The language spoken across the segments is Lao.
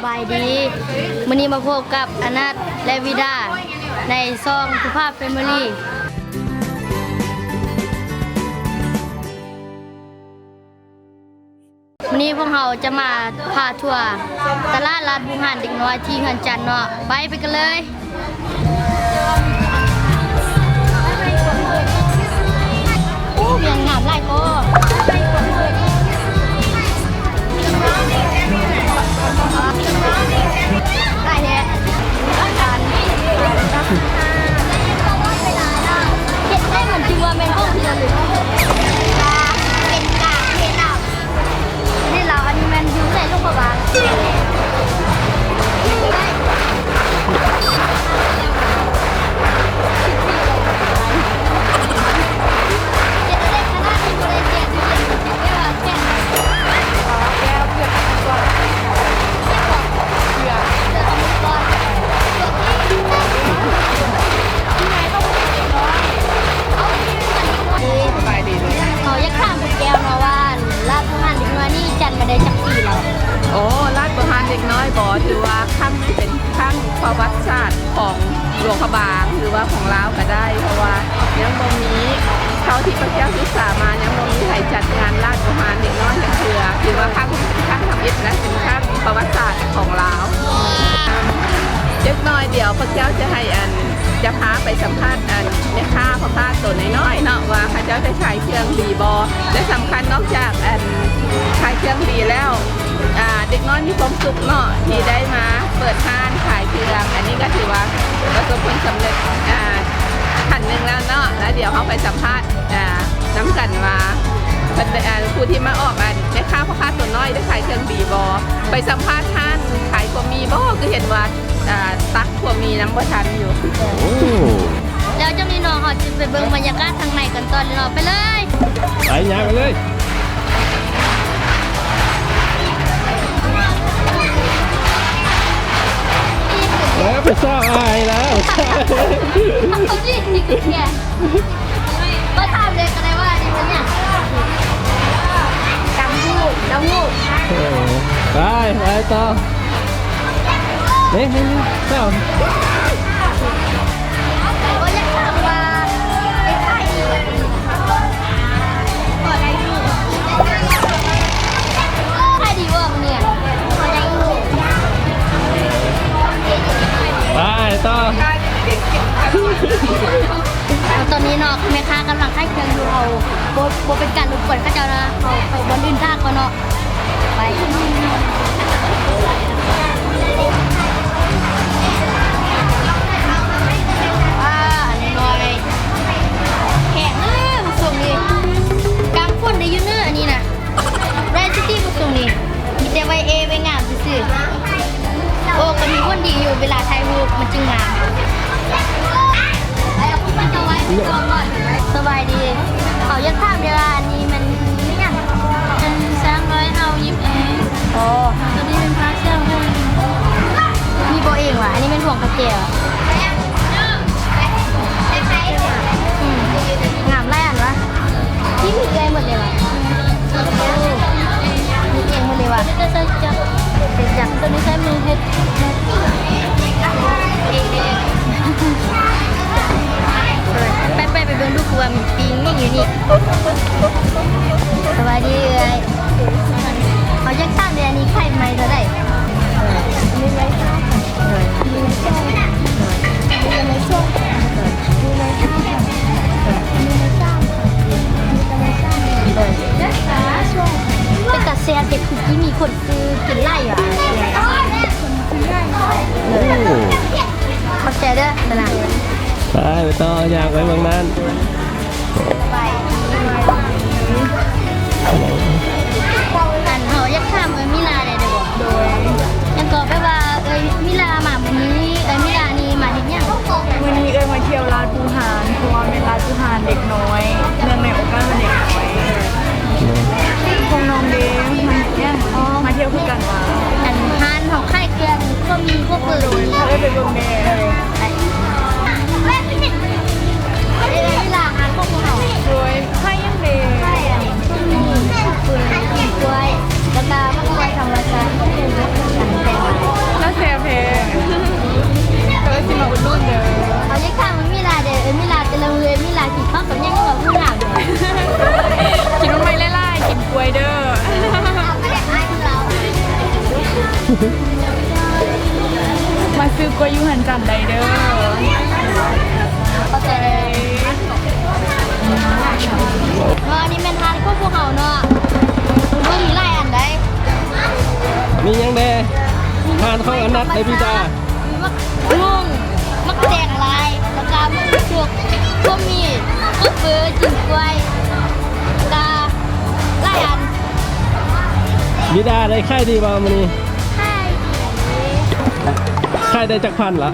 ບາຍດີ ມື້ນີ້ມາພົບກັບອະນັດ ແລະ ວິດາ ໃນຊ່ອງ ພູຜາ Family. ມື້ນີ້ພວກເຮົາຈະມາພາທົວຕະຫຼາດລາດບູຮານເດັກນ້ອຍທີ່ວຽງຈັນເນາະ. ໄປ ໄປກັນເລີຍ. ໂອ້ ວຽງງາມຫຼາຍກໍ ຫຼາຍແຮະ. ເຮັດໃຫ້ມັນຖືວ່າແມ່ນຂອງທີ່ລະລຶກ ເປັນການເຮັດເອົາ. ນີ້ລາວ ອັນນີ້ແມ່ນຢູ່ໃນຫຼວງພະບາງ. ສະບາຍດີເລີຍ. ເຮົາຢາກຖາມແກ້ວເນາະວ່າ ລາດບູຮານເດັກນ້ອຍນີ້ຈັດມາໄດ້ຈັກປີແລ້ວ? ໂອ້ ລາດບູຮານເດັກນ້ອຍບໍ ຖືວ່າຄັ້ງນີ້ເປັນຄັ້ງປະຫວັດສາດຂອງຫຼວງພະບາງ ຫຼືວ່າຂອງລາວກໍໄດ້ ເພາະວ່າຍັງບໍ່ມີ ເທົ່າທີ່ພວກເຈົ້າສຶກສາມາ ຍັງບໍ່ມີໃຜຈັດງານລາດບູຮານເດັກນ້ອຍຈັກເທື່ອ. ຖືວ່າຄັ້ງນີ້ເປັນຄັ້ງທຳອິດ ແລະ ເປັນຄັ້ງປະຫວັດສາດຂອງລາວ. ຈັກໜ່ອຍດຽວພວກເຈົ້າຈະໃຫ້ ອັນ ຈະພາໄປສຳພາດ ອັນ ແມ່ຄ້າພໍ່ຄ້າໂຕນ້ອຍໆເນາະ ວ່າເຂົາເຈົ້າໄດ້ຂາຍເຄື່ອງດີບໍ່ ແລະ ສຳຄັນນອກຈາກ ອັນ ຂາຍເຄື່ອງດີແລ້ວ ອ່າ ເດັກນ້ອຍມີຄວາມສຸກເນາະ ທີ່ໄດ້ມາເປີດຮ້ານຂາຍເຄື່ອງ. ອັນນີ້ກໍຖືວ່າປະສົບຜົນສຳເລັດ ອ່າ ຂັ້ນໜຶ່ງແລ້ວເນາະ. ແລ້ວດຽວເຮົາໄປສຳພາດ ອ່າ ນຳກັນວ່າ ເພິ່ນ ອ່າ ຜູ້ທີ່ມາອອກ ອັນ ແມ່ຄ້າພໍ່ຄ້າໂຕນ້ອຍໄດ້ຂາຍເຄື່ອງດີບໍ່. ໄປສຳພາດຮ້ານຂາຍກວ່າມີບໍ່ ຄືເຫັນວ່າ ອ່າ ຕັກກວ່າມີຍັງບໍ່ທັນຢູ່. ໂອ້ ແລ້ວຈັ່ງນີ້ເນາະ ເຮົາຈະໄປເບິ່ງບັນຍາກາດທາງໃນກັນຕໍ່ເນາະ. ໄປເລີຍ ໄປ ຍ່າງໄປເລີຍ. ແລ້ວໄປຊອກອ້າຍແລ້ວ ເຂົາຊິຕິດແກ ມາຖາມເລີຍກໍໄດ້ວ່າອັນນີ້ມັນຫຍັງ? ຕຳຫູກ ຕຳຫູກ. ເອີ ໄປ ໄປຕໍ່. ນີ້ ນີ້ ນີ້ ເຈົ້າ ໂອ້ຍ ຢາກຖາມວ່າເປັນຂາຍດີບໍ່? ຂາຍດີບໍ່ມື້ນີ້? ໄປຕໍ່. ຕອນນີ້ເນາະ ແມ່ຄ້າກຳລັງຂາຍເຄື່ອງຢູ່ ເຮົາບໍ່ ບໍ່ເປັນການລົບກວນເຂົາເຈົ້ານະ ເຮົາໄປບ່ອນອື່ນຖ້າກ່ອນເນາະ ໄປ. ອ່າ ອັນນ້ອຍແພງເດີ ມາສົ່ງນີ້ ກາງຝົນໄດ້ຢູ່ເນີ ອັນນີ້ນະ. ໄດ້ສະຕິບໍ່ຊົງນີ້ ມີແຕ່ໄວ້ເອໄວ້ງາມຊື່ໆ. ໂອ້ ກໍມີຜົນດີຢູ່ ເວລາຖ່າຍຮູບມັນຈຶ່ງງາມ. ສະບາຍດີ ເຮົາຢາກຖາມແດ່ວ່າ ອັນນີ້ມັນແມ່ນຫຍັງ? ເປັນຊ້າງນ້ອຍເຮົາຍິບເອງ. ອໍ ໂຕນີ້ເປັນປາຊ້າງຫົງ. ມີບໍ່ເອງຫວາ? ອັນນີ້ແມ່ນພວງກະແຈຫວາ? ອືມ ງາມຫຼາຍອັນຫວາ? ທີ່ມີເອື້ອຍໝົດເລີຍຫວາ? ໂອ້ ມີເອງໝົດເລີຍຫວາ? ເຮັດຈັກ ເຮັດຈັກ ໂຕນີ້ໃຊ້ມືເຮັດ. ໄປ ໄປ ໄປເບິ່ງດູ ຄືວ່າມີປີ້ງຫຍັງຢູ່ນີ້. ສະບາຍດີເອື້ອຍ. ເຮົາຢາກຖາມແດ່ ອັນນີ້ຂາຍໄມ້ເທົ່າໃດ? ໂດຍ ໂດຍ ໂດຍ ໂດຍ ເປັນຕາແຊບເດ້ ຄືຊິມີຄົນຊື້ກິນຫຼາຍຫວາ? ໂອ້ ຂອບໃຈເດີ ຕະຫຼາດ. ໄປ ໄປຕໍ່ ຍ່າງໄປເບິ່ງນັ້ນ. ອັນ ເຮົາຢາກຖາມເອື້ອຍມິລາແດ່ໄດ້ບໍ່? ໂດຍ ແລ້ວກໍແບບວ່າເອື້ອຍມິລາມາມື້ນີ້ ເອື້ອຍມິລານີ້ມາເຮັດຫຍັງ? ມື້ນີ້ເອື້ອຍມາທ່ຽວລາດບູຮານ ເພາະວ່າແມ່ນລາດບູຮານເດັກນ້ອຍ ເນື່ອງໃນໂອກາດວັນເດັກນ້ອຍ. ພວກນ້ອງເດ້ ມາເຮັດຫຍັງ? ອໍ ມາທ່ຽວຄືກັນຫວາ? ອັນ ຮ້ານເຮົາຂາຍເຄື່ອງ ພວກມີພວກເປີ. ໂດຍ ພາເອື້ອຍໄປເບິ່ງແດ່. ໄປ ເອື້ອຍມິລາຮ້ານຂອງພວກເຮົາ. ໂດຍ ຂາຍຫຍັງເດ? ຂາຍອັນ ໝາກເປືອຍ ໝາກກ້ວຍ ແລ້ວກະໝາກກ້ວຍທຳມະຊາດ. ມາຊື້ກ້ວຍຢູ່ເຮືອນຈັນໄດ້ເດີ. ຂອບໃຈເດີ. ເນາະ ອັນນີ້ແມ່ນຮ້ານຂອງພວກເຮົາເນາະ. ເບິ່ງມີຫຼາຍອັນໃດ໋. ມີຫຍັງແດ່? ຮ້ານຂອງອັນນັດ ໄອພິດາ. ມີໝາກມ່ວງ ໝາກແຕງລາຍ ແລ້ວກະໝາກສຸກ ກໍມີ ກໍເປີ ກິນກ້ວຍ ກະຫຼາຍອັນ. ພິດາ ໄດ້ຂາຍດີບໍ່ມື້ນີ້? ຂາຍດີ. ຂາຍໄດ້ຈັກພັນລະ?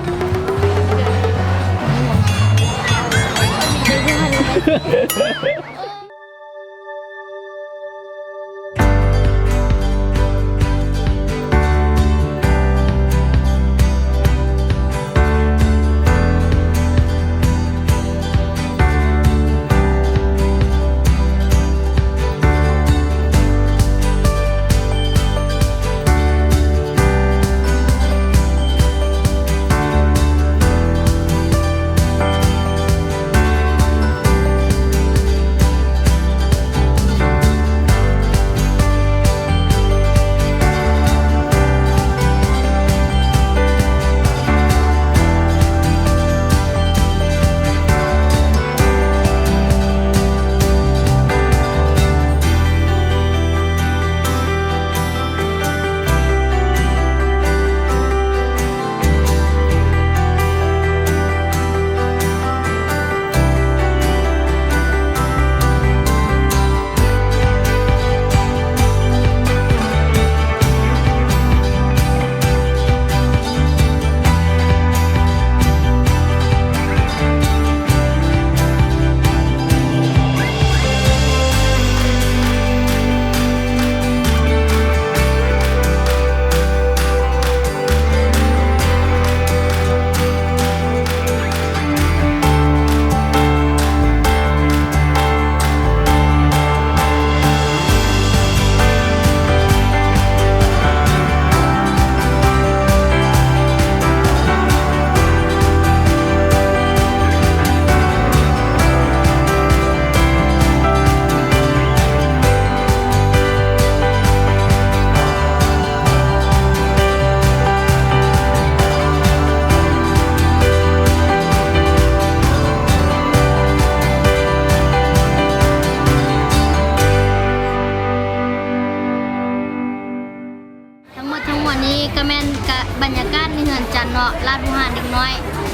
ທັງໝົດທັງມວນນີ້ກະແມ່ນກະບັນຍາກາດໃນເຮືອນຈັນເນາະ ລາດບູຮານເດັກນ້ອຍ.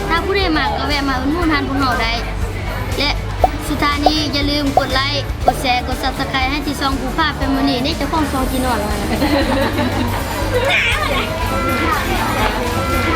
ຖ້າຜູ້ໃດມາກະແວະມາອຸດໜູນຮ້ານພວກເຮົາໄດ້ ແລະ ສຸດທ້າຍນີ້ຢ່າລືມກົດໄລ້ ກົດແຊ ກົດຊັບສະໄຄຣບ໌ໃຫ້ທີ່ຊ່ອງພູຜາແຟມິລີ. ນີ້ເຈົ້າຂອງຊ່ອງຈີນອນ. ອ່າ